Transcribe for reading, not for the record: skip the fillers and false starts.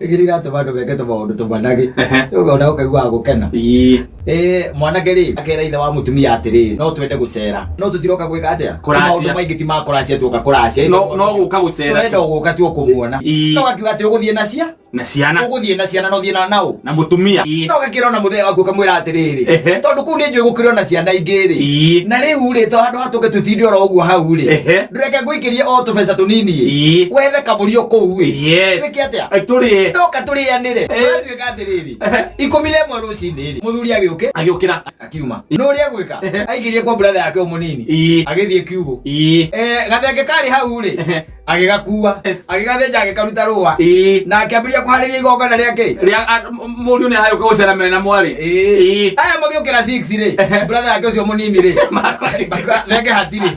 Gĩrĩ iratũma andũ meke tũmaũndũ tũmanagĩ. Ũkona ũkaiguaga gũkena. Eh, mwanake rĩ akera ithe wa mũtumia atĩrĩrĩ, no twende gũcera, no tũtiroka gwĩka atĩa? Kũracia. Maũndũ maingĩ ti ma kũracia, tuoka kũracia. No gũka gũcera. Tũrenda gũka tu kũmuona. No gakiuga atĩ ũgũthiĩ na cia Na ciana. Ũgũthiĩ na ciana, no thiĩ na naũ? Na mũtumia. No gakĩra ona mũthee waku ũkamwĩra atĩrĩrĩ, tondũ kũu nĩ njũĩ gũkĩrĩ ona ciana ingĩ rĩ, na rĩu rĩ, to handũ hatũke tũtinde oro ũguo hau rĩ, ndũreke ngũikĩrie o tũbeca tũnini ĩ, wethe kabũri o kũu ĩ. Twĩke atĩa? Tũrĩe. Ndoka tũrĩanĩre. Ũratuĩka atĩrĩrĩ, 11 rũcinĩ rĩ, mũthuri agĩũke Agĩũkĩra. Akiuma no ũrĩa egwĩka, aikĩrie kwa brother yake o mũnini. Agĩthiĩ kiugũ. Eh, gathenge karĩ hau rĩ, agĩgakua, agĩgathĩnja, agĩkaruta rũa na akĩambĩrĩria kũharĩria igongona rĩake. Rĩa mũriũ nĩ ahayũka gũcera mena mwarĩ. Aya magĩũkĩra 6 rĩ, brother yake ũcio mũnini rĩ, thenge hatirĩ.